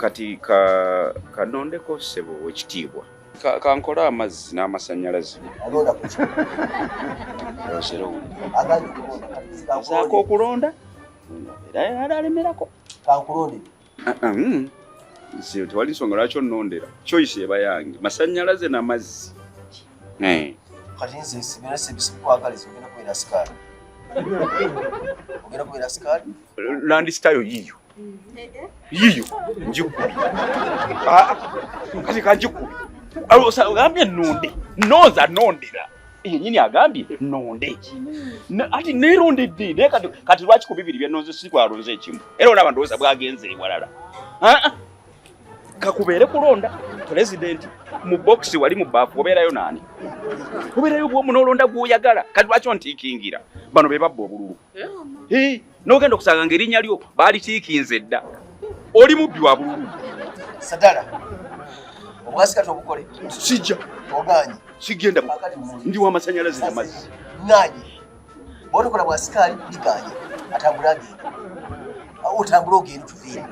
Kati kanondeko ssebo owekitiibwa. Kankole amazzi n'amasannyalaze. Alonda ku ki? Ozere owulira. Aganye okulonda kati Gezaako okulonda era alemerako. Kankulonde. Nze tewali nsonga lwaki onnondera. Choice eba yange. Masannyalaze n'amazzi. Kati nze sibira sibikwagaliza ogenda kubeera sikaali. Ogenda kubeera sikaali? Land style yiyo. Yiyo njikubye. Kati kanjikubye. Agambye nnonde. Nonza nnondera. Yennyini agambye nnonde. Ati neerondedde naye kati lwaki ku bibiri bye nnonze si kwalonze ekimu? Era olaba ndowooza bwagenze ewalala. Kakubeere kulonda pulezidenti mu bokisi wali mu baafu obeerayo naani? Obeerayo bw'omu n'olonda gw'oyagala. Kati lwaki ontiikingira? Bano be babba obululu. N'ogenda okusanga ng'erinnya lyo baalitiikinze dda. Oli mubbi wa bululu. Sadala. Obwasika tobukole. Sijja. Ogaanye. Sigenda. Ndi wa masannyalaze n'amazzi. Ŋŋaanye. Bw'otokola bwasikaali bigaanye. Atambule agende. Otambule ogende tuviire.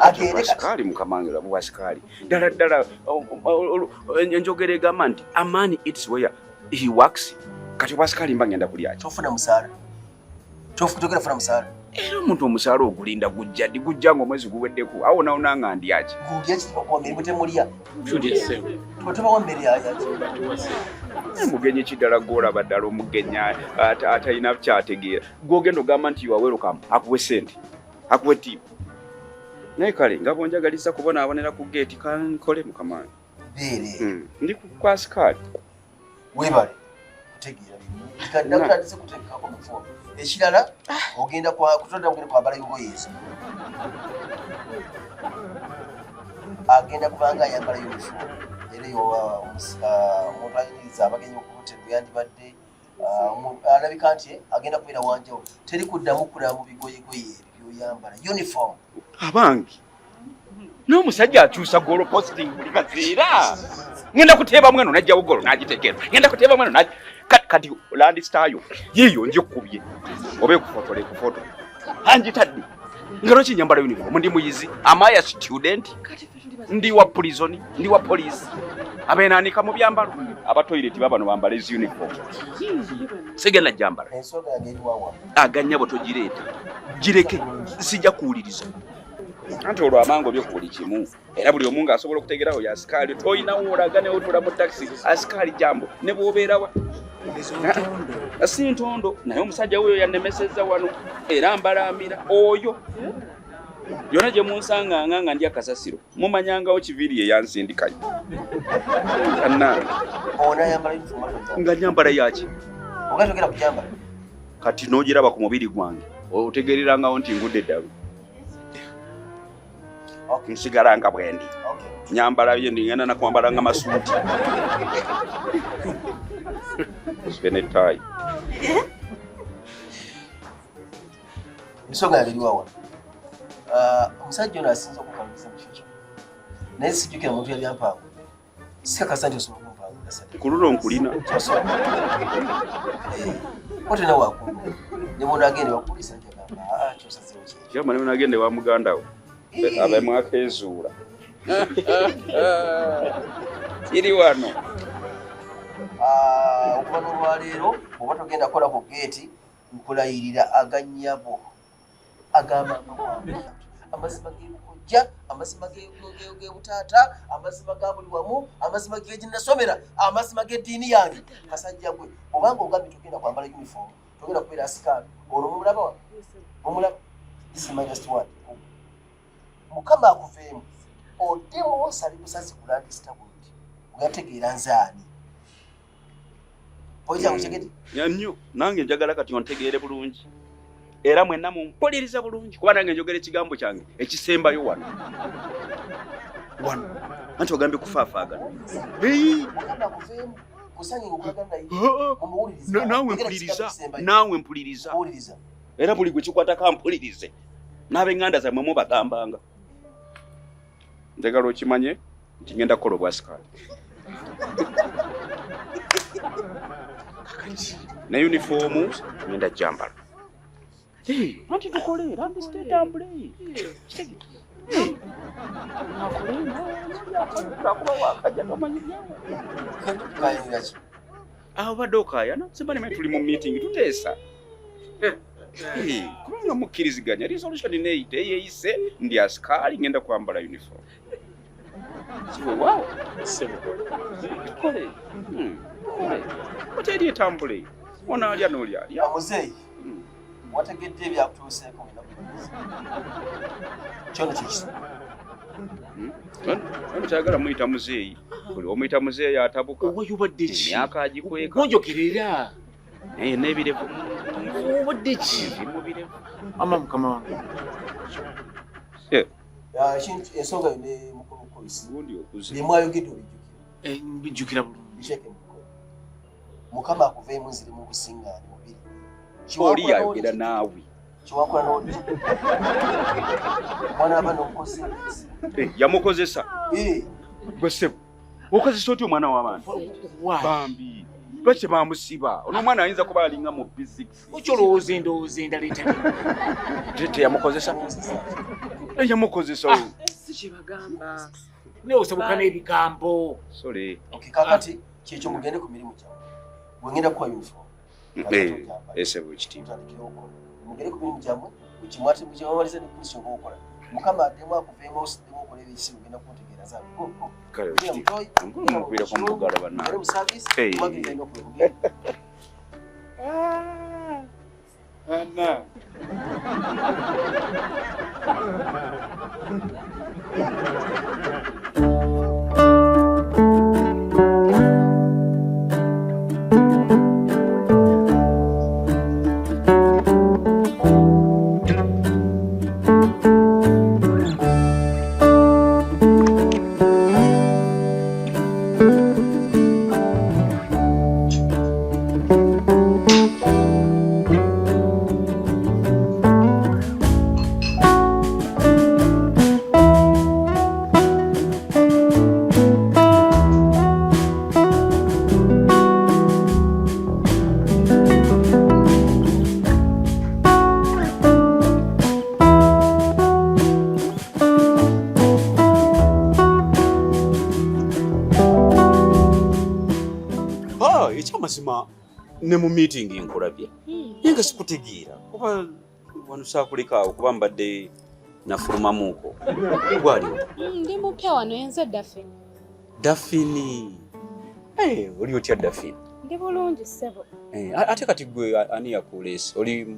Agende kati. Bwasikaali mukama wange laba bwasikaali. Ddala ddala enjogera egamba nti a man eats where he works. Kati obwasikaali mba ngenda kulya ki? Tofuna musaala. Togenda kufuna musaala. Era omuntu omusaala ogulinda gujja ddi? Gujja ng'omwezi guweddeko. Awo nawo nga ndya ki? Ng'olya ki? Tubakuwa mmere temulya. Tulya ssebo. Tubawa mmere yaki? Mugenyi ki ddala gw'olaba ddala omugenyi atalina kyategeera. Gw'ogenda ogamba nti you are welcome, akuwe ssente, akuwe tip. Naye kale nga bw'onjagaliza kubonaabonera ku geeti kankole mukama wange. Beere. Ndi ku asikaali. Weebale kutegeera bino. Nakutandise kuteekako mu foomu. Ekirala ogenda kutonda mugende kwambala engoye ezo. Agenda kubanga ayambala uniform. Era eyo omuntu ayiniriza abagenyi ku hoteri bwe yandibadde, alabika nti agenda kubeera wanjawulo. Teri kuddamu kulaba mu bigoyegoye ebyo by'oyambala. Uniform. Abange. N'omusajja akyusa goal posting buli kaseera. Ngenda kuteeba mweno n'ajjawo goal n'agiteekera. Ngenda kuteeba mweno kati land star yo yiiyo ngikubye. Oba ekufotola ekufotola. Angitadde. Nga lwaki nyambala uniform? Ndi muyizi. Am I a student? Ndi wa prison, ndi wa police. Abeenaanika mu byambalo. Aba toilet babano bambala ezi uniform. Sigenda jambala. Ensonga yange eri wawa. Aganya bwe togireeta. Gireke, sijja kuwuliriza. Anti olwo amango byo ku buli kimu. Era buli omu ng'asobola okutegeerawo ya asikaali. Tolinawo olaga ne otuula mu takisi. Asikaali jambo ne bw'obeerawa. Si ntondo. Naye omusajja wuuyo yannemesezza wano. Era mbalaamira oyo. Yonna gye munsanganga nga ndya kasasiro. Mumanyangawo kiviiri ye yansindikayo. Kannange. Ono ayambala uniform ate Nga nyambala yaki? Oga togera kujambala. Kati n'ogiraba ku mubiri gwange. Otegeererangawo nti ngudde eddalu. Nsigala nga bwendi. Nyambala bye ndi ngenda nakwambala nga masuuti. Nsibe ne ttaayi. Ensonga yange eri wawa. Omusajja ono asinze okukalubiza mu kifo kino. Naye sijjukira muntu yali ampangudde. Sikakasa nti osobola okumpangula ssente. Ku luno nkulina. Tosobola. Ko tolina wakundu. Ne bw'onaagenda bakubuulisa nti agamba, kyosazeewo kyekyo. Gamba ne bw'onaagenda ewa muganda wo. Abe mwakeezuula. Kiri wano. Okuva n'olwaleero bw'oba togenda kukola ku geeti, nkulayirira agannyabo. Agamba amazima g'ebukojja, amazima g'ebutaata, amazima ga buli wamu, amazima g'eginasomera, amazima g'eddiini yange. Kasajja gwe, obanga ogambye togenda kwambala uniform, togenda kubeera asikaali, olwo mumulaba wa? Mumulaba? This is my last word. Mukama akuveemu, oddemu osale busazi ku Land Star bw'oti, ogategeera nze ani. Oyinza kutegedde? Nnyo, nange njagala kati ontegeere bulungi. Era mwenna mumpuliriza bulungi, kuba nange njogera ekigambo kyange ekisembayo wano. Wano. Anti ogambye kufaafaagana. Hey! Mukama akuveemu, kusanye okulagana naye. Omuwuliriza. Naawe Yogera mpuliriza. ekigambo ekisembayo. Naawe mpuliriza. Omuwuliriza. Era buli gwe kikwatako ampulirize. N'ab'eŋŋanda zammwe mubagambanga. Njagala okimanye nti ngenda kukola obwasikaali. Ne yunifoomu ngenda jambala. Anti tukole, Land Star etambule. Awo badde okayana simba tuli mu meeting tuteesa. Kubanga mukkiriziganya resolution neyite eyeyise ndi asikaali ngenda kwambala uniform. Siwe waawo tukole tukole oteri etambule ono alya n'oli alya. Muzeeyi, wategedde ebyakutuuseeko kyono kyekisa? Ono kyagala muyita muzeeyi, buli omuyita muzeeyi atabuka. Obadde ki? Emyaka agikweka. Onjogerera. Naye n'ebirevu. Obadde ki? Mu birevu. Ama mukama wange. Ensonga yo ne mukulu Chris. Gundi okuze. Byemwayogedde obijjukira? Mbijjukira bulungi. Biteeke mu nkola. Mukama akuveemu nzire mu busingaani mubiri. Oli yayogera naawe. Kyewakola n'oli. Omwana w'abaana omukozesa. Yamukozesa. Gwe ssebo, okozesa otya omwana w'abaana? Bambi. Lwaki tebamusiba? Ono omwana ayinza kuba alinga mu B6. Okyolowooza endowooza endala etali. Teyamukozesa? Yamukozesa. Si kyebagamba. Naye osoboka n'ebigambo. Sorry. Okay, kakati kyekyo mugende ku mirimu gyammwe. Bwe ngenda kuwa uniform. Ese bwekitiibwa. Mutandikire okukola. Mugende ku mirimu gyammwe, bwe kimwamaliza ne Kristo oba okola. Mukama addemu akuveemu osiddemu okola ebisibu genda kuntegeera zange. Go, go. Kale Genda ekitiibwa. mutoyi, Nkulu mukwirako mu bugalo bannange. mugende mu service, mwagenda nnyo okukola. Anna. Ekyamazima ne mu meeting nkulabye naye nga sikutegeera kuba wano saakulekaawo kuba mbadde nafulumamuuko gwaliwo. Ndi mupya wano, yenze Dafini. Dafini, oli otya Dafini? Ndi bulungi ssebo. Ate kati gwe ani yakuleese? Oli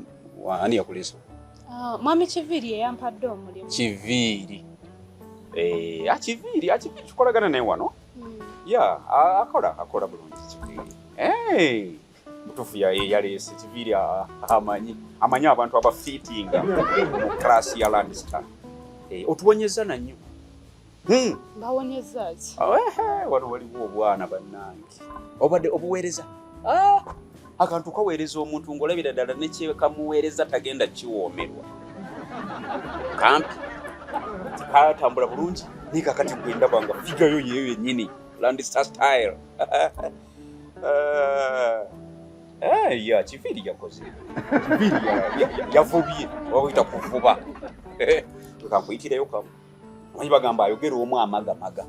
ani yakuleese? Mwami Kiviiri yeyampadde omulimu. Kiviiri? Akiviiri, Akiviiri tukolagana naye wano. Ya, akola akola bulungi Kiviiri. Mutuufu yaleese Kiviiri, amanyi amanyi abantu abafiitinga mu class ya Landstar. Otuwonyeza nannyo. Mbawonyeza ki? Wano waliwo obwana bannange. Obadde obuweereza. Akantu kaweereza omuntu ng'olabira ddala ne kye kamuweereza tagenda kiwoomerwa. Kampi katambula bulungi naye kakati gwe ndaba nga figure yo yeeyo yennyini Landstar style. Ya Kiviiri yakoze. Kiviiri yavubye wabuyita kuvuba. Kankuyitireyo kamu. Omanyi bagamba ayogera omu amagamaga.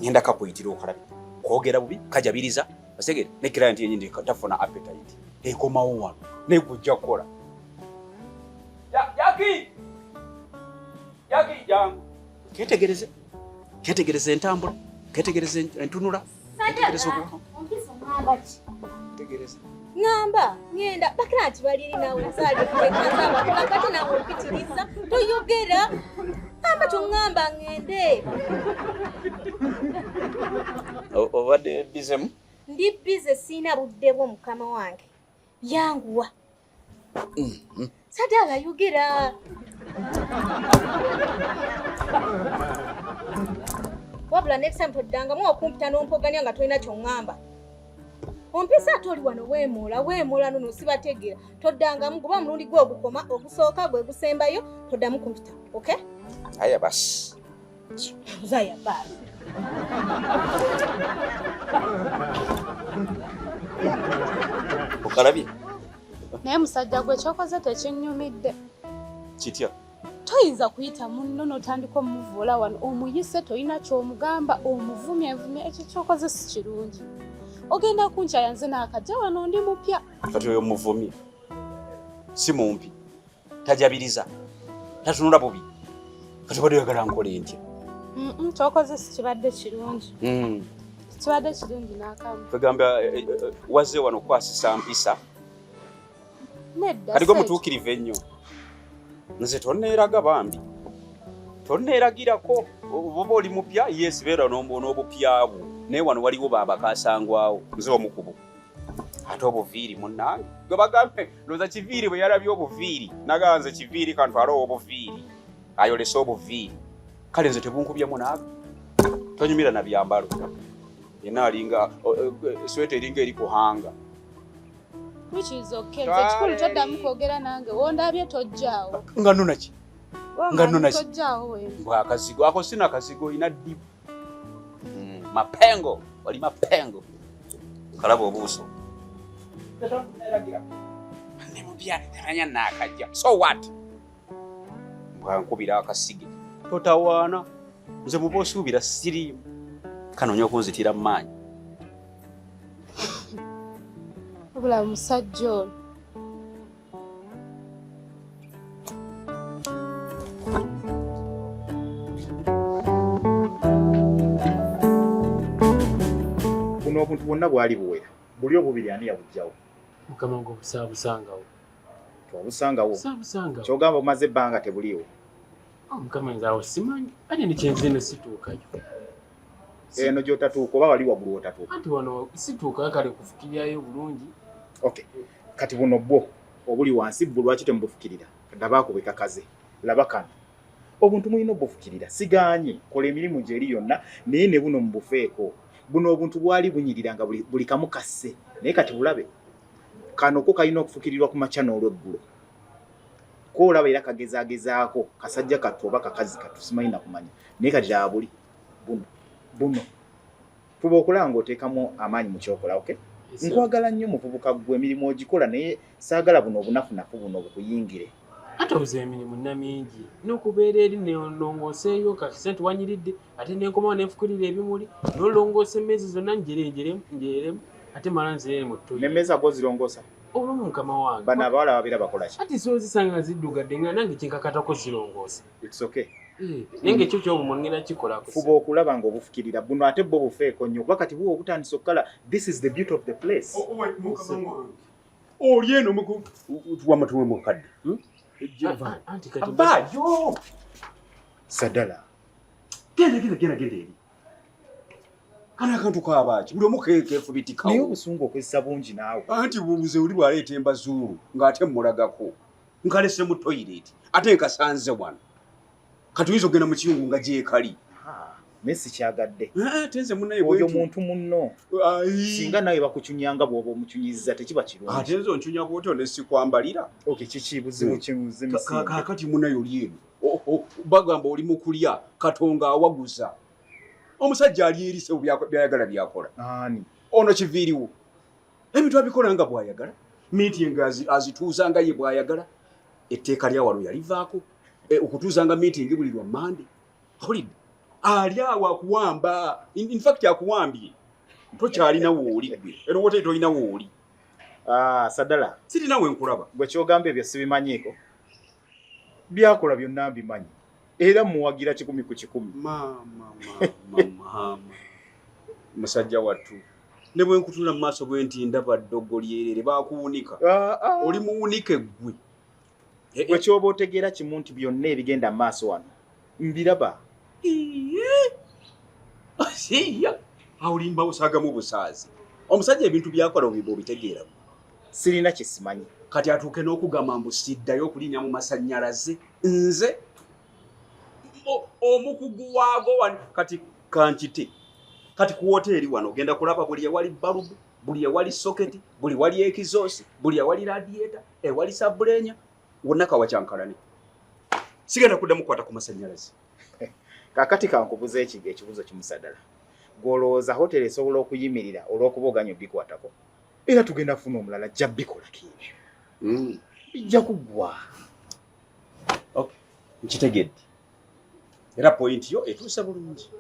Ngenda kakuyitira okalabe. Kwogera bubi kajabiriza. Osegere ne client yennyini tafuna appetite. Ekomawo wano. Naye gujja kukola. Jackie! Jackie jangu. Ketegereze. Ketegereze entambula. Ketegereze entunula. Ketegereze okuba. Ketegereze. Ngamba ngenda bakira nti baliri nawe nzaali kuleka kati nawe ompitiriza toyogera ngamba kyongamba ngende. Obadde bizemu? Ndi bize sina budde bwo mukama wange. Yanguwa. Sadala yogera. Wabula next time toddangamu okumpita n'ompoganya nga tolina kyongamba. Ompisa ate oli wano weemoola weemoola nono sibategeera toddangamu kuba omulundi gwe ogukoma ogusooka gwe gusembayo toddamu kumpita, okay? Haya basi. Zaya basi. Okalabye? Naye musajja gwe kyokoze tekinnyumidde. Kitya? Toyinza kuyita munno n'otandika omuvvoola wano, omuyise tolina ky'omugamba, omuvumya envumya, ekyo ky'okoze si kirungi. Ogenda kunkyaya nze n'akajja wano ndi mupya. Kati oyo muvumye si mumpi, tajabiriza, tatunula bubi, kati obadde oyagala nkole ntya? Kyokoze si kibadde kirungi. Kibadde kirungi n'akamu. Kwegamba wazze wano kwasisa mpisa. Nedda. Kati gwe mutuukirivu ennyo. Nze tonneeraga bambi, tonneeragirako. Oba oli mupya, yes, beera n'obupya bwo, naye wano waliwo baabakasangwawo, nze omukubo. Ate obuviiri munnange gwe bagambe, ndowooza Kiviiri bwe yalabye obuviiri nagamba nze Kiviiri kantwale obuviiri, ayolese obuviiri. Kale nze tebunkubyemu naawe, tonyumira na byambalo, yenna alinga sweta eringa eri kuhanga. Which is okay. Nze ekikulu toddamu kwogera nange, wondabye tojjaawo. Nga nnona ki? Nga nnona ki? Tojjaawo we. Mbwa akazigo ako sina akazigo, olina ddibu. Mapengo, oli mapengo. Kalaba obuuso. Ne mupya tamanya naakajja. So what? Mbwa nkubira akasige. Totawaana. Nze muba osuubira siriimu. Kanoonya okunzitira mu maanyi. Wabula musajja ono. Buno obuntu bwonna bwali buwera. Buli obubiri ani yabuggyawo? Mukama wange obusaabusangawo. Twabusangawo. Saabusangawo. Ky'ogamba omaze ebbanga tebuliiwo. Oh, Mukama nze awo simanyi. Ate ne kyenze eno situukayo. Eno gy'otatuuka oba wali waggulu w'otatuuka? Anti wano situukayo kale kufukirirayo bulungi. Okay. Kati buno bwo obuli wansi bwo lwaki temubufukirira? Ndabaako bwe kakaze. Laba kano. Obuntu mulina obufukirira. Sigaanye kola emirimu gye eri yonna naye ne buno mubufeeko. Buno obuntu bwali bunyirira nga buli kamu kasse. Naye kati bulabe. Kano ko kalina okufukirirwa ku makya n'olweggulo. Ko olaba era kagezaagezaako kasajja kattu oba kakazi kattu simanyi na kumanya. Naye kati laba buli buno buno. Fuba okulaba ng'oteekamu amaanyi mu ky'okola, okay? Nkwagala nnyo muvubuka ggwe, emirimu ogikola naye saagala buno obunafunafu buno bukuyingire. Ate obuze emirimu nna mingi n'okubeera eri nongooseeyo kakise nti wanyiridde ate nenkomawo nenfukirira ebimuli n'olongoosa emmeeza zonna njerenjeremu njereremu ate mala nzirere mu ttoyi. N'emmeeza gw'ozirongoosa? Olumu mukama wange. Bano abawala babeera bakola ki? Ati z'ozisanga nga ziddugadde nga nange kyenkakatako zirongoosa. It's okay. Naye ng'ekyo ky'obumuli ngenda kikolako. Fuba okulaba ng'obufukirira buno ate bwo bufeeko nnyo kuba kati buba obutandise okukala. This is the beauty of the place. Oli eno wamatuwe mukadde. Anti kati Avaayo. Sadala. Genda genda genda genda eri. Kano akantu kabaaki buli omu keefubitikawo. Naye obusungu okozesa bungi naawe. Anti bubuze oli bw'aleeta embazuulu ng'ate mmulagako. Nkalese mu toyireeti ate nkasanze wano. Kati oyinza okugenda mu kiyungu nga gyekali. Naye sikyagadde. Ate nze munnaye Oyo bwentyo. muntu munno. Singa nawe bakucunyanga bw'oba omucunyizza tekiba kirungi. Ate nze oncunya bw'otyo ne sikwambalira. Okay, kiki buzibu kimuze misinde. Kaakati munnaye oli eno. Bagamba oli mu kulya Katonga awaguza. Omusajja ali eri ssebo by'ayagala by'akola. Ani? Ono kiviiriwo. Ebintu abikola nga bw'ayagala. Meeting azituuza nga ye bw'ayagala. Etteeka lya wano yalivaako. Okutuuzanga meeting buli lwa Mmande. Holiday. Ali awo akuwamba. In fact akuwambye. Tokyalina wooli ggwe. Era wooteri tolina wooli. Sadala. Sirina we nkulaba. Gwe ky'ogamba ebyo sibimanyiiko. Byakola byonna mbimanyi. Era muwagira 100 ku 100. Maama, maama, maama. Musajja wattu. Ne bwe nkutunula mu maaso bwe nti ndaba ddogo lyerere baakuwunika. Oli muwunike ggwe. Gwe ky'oba otegeera kimu nti byonna ebigenda mu maaso wano mbiraba. Siya. Awo limba osaagamu busaazi. Omusajja ebintu by'akola obitegeera. Sirina kye simanyi. Kati atuuke n'okugamba mbu siddayo okulinnya mu masannyalaze. Nze omukugu waago wano kati kankite. Kati ku woteeri wano ogenda kulaba buli ewali balubu, buli ewali soketi, buli wali ekizoosi, buli ewali radiator, ewali sabulenya, wonna kawa kyankalane. Sigenda kuddamu kukwata ku masannyalaze. Kaakati kankubuze ekibuuzo kimu Sadala. Gw'olowooza hoteri esobola okuyimirira olw'okuba oganye obikwatako? Era tugenda kufuna omulala ajja bikolako ebyo. Bijja kuggwa. Okay. Nkitegedde. Era point yo etuuse bulungi.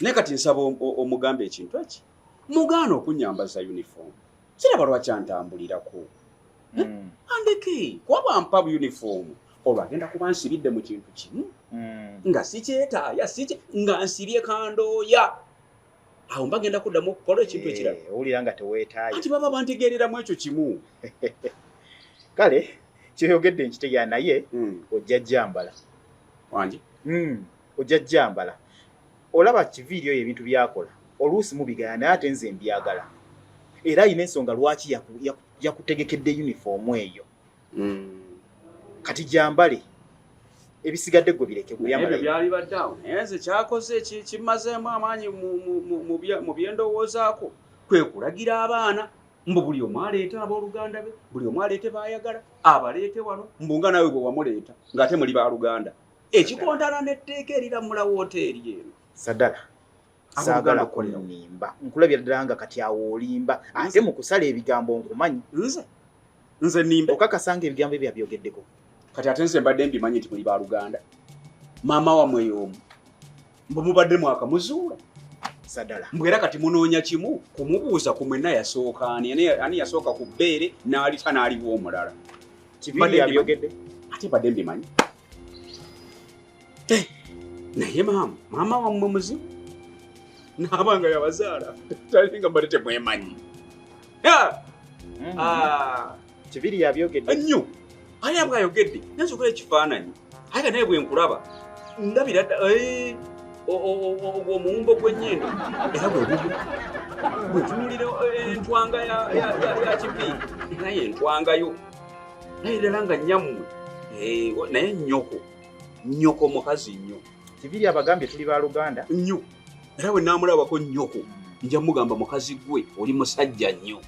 Naye kati nsaba omugambe ekintu eki. Mugaana okunyambaza uniform. Siraba lwaki antambulirako. Andeke, kuba bw'ampa uniform, olwo agenda kuba nsibidde mu kintu kimu. Nga sikyetaaya, nga nsibye kandooya. Awo mba ngenda kuddamu okukola ekintu ekirala. Owulira nga teweetaaya. Anti baba bantegeereramu ekyo kimu. Kale, kyoyogedde nkitegeera naye ojja jjambala. Wangi? Ojja jjambala. Olaba Kiviiri oyo ebintu by'akola, oluusi mubigaya naye ate nze mbyagala. Era alina ensonga lwaki yakutegekedde uniform eyo. Kati gyambale. Ebisigadde gwe bireke gwe yambala. Ebyo byali badde awo. Naye nze kyakoze kimmazeemu amaanyi mu byendowoozaako. Kwe kulagira abaana mbu buli omu aleete abooluganda be, buli omu aleete baayagala, abaleete wano, mbu nga naawe bwe wamuleeta ng'ate muli baaluganda. Ekikontana n'etteeka eriramula wooteeri eno. Sadala, saagala kunnimba. Nkulabira ddala nga kati awo olimba. Ate mu kusala ebigambo nkumanyi. Nze? Nze nnimbe. Okakasa nga ebigambo ebyo abyogeddeko. Kati ate nze mbadde mbimanyi nti muli baaluganda. Maama wammwe y'omu. Mbu mubadde mwakamuzuula. Sadala. Mbu era kati munoonya kimu kumubuuza ku mwenna yasooka ani, ani yasooka ku bbeere n'alita n'aliwa omulala. Kiviiri yabyogedde. Ate mbadde mbimanyi. Naye maama, maama wammwe muzibu. N'abanga yabazaala. Talinga mbadde temwemanyi. Kiviiri yabyogedde. Nnyo. Ani abwayogedde? Nze okola ekifaananyi. Aye naye bwe nkulaba ndabira ogwo omuwumbo gw'ennyindo era bwe gugu. Bwe tunuulira entwanga ya Kiviiri naye entwangayo naye ddala nga nnyammwe naye nnyoko nnyoko mukazi nnyo. Kiviiri abagambye tuli baaluganda. Nnyo. Era bwe naamulabako nnyoko nja mugamba mukazi gwe oli musajja nnyo.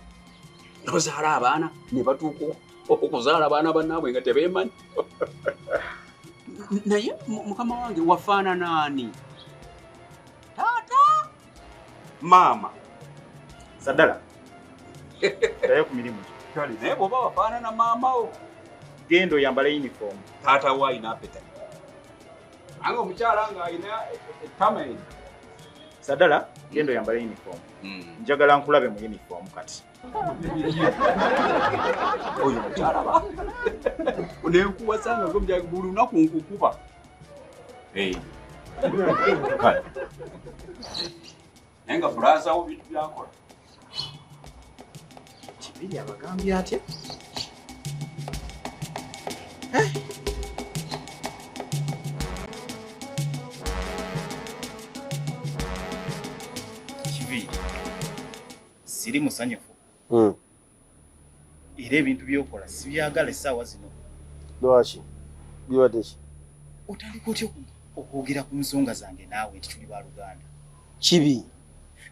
N'ozaala abaana ne batuuka okuzaala abaana bannaabwe nga tebeemanyi. Naye mukama wange wafaanana ani? Taata? Maama? Sadala. Ddayo ku mirimu gyo. Kale naye bw'oba wafaanana maama wo. Genda oyambale uniform. Taata wo alina appetite. Nange omukyala ng'alina ettama eryo. Sadala, genda oyambale uniform. Njagala nkulabe mu uniform kati. Oyo mukyala ba. Onenkuwasanga gwe buli lunaku nkukuba. Kale. Naye nga bulaaza wo bintu by'akola. Kiviiri abagambye atya? Kiviiri, siri musanyufu. Era ebintu by'okola sibyagala essaawa zino. Lwaki? Bibadde ki? Otandika otya okwogera ku nsonga zange naawe nti tuli baaluganda? Kibi.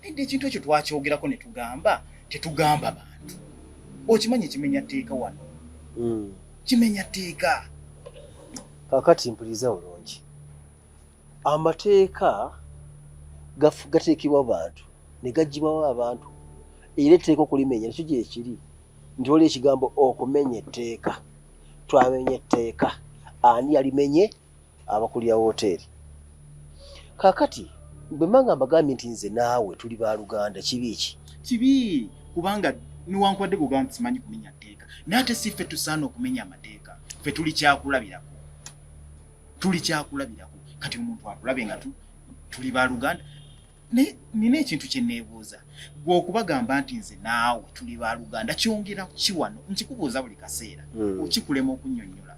Nedda ekintu ekyo twakyogerako ne tugamba tetugamba bantu. Okimanyi kimenya tteeka wano. Kimenya tteeka. Kaakati mpuliriza bulungi. Amateeka gateekebwa bantu ne gaggyibwawo abantu. Era etteeka okulimenya nakyo gye kiri nti waliwo ekigambo okumenya etteeka. Twamenye etteeka. Ani yalimenye? Abakulira wooteeri. Kaakati bwe mba nga mbagambye nti nze naawe tuli baaluganda kibi ki? Kibi kubanga newankubadde gugamba nti simanyi kumenya tteeka naye ate si ffe tusaana okumenya amateeka. Ffe tuli kyakulabirako. Tuli kyakulabirako. Kati omuntu akulabe nga tuli baaluganda. Naye nina ekintu kye neebuuza. Ggwe okubagamba nti nze naawe tuli baaluganda kyongera ki wano? Nkikubuuza buli kaseera. Okikulema okunnyonnyola.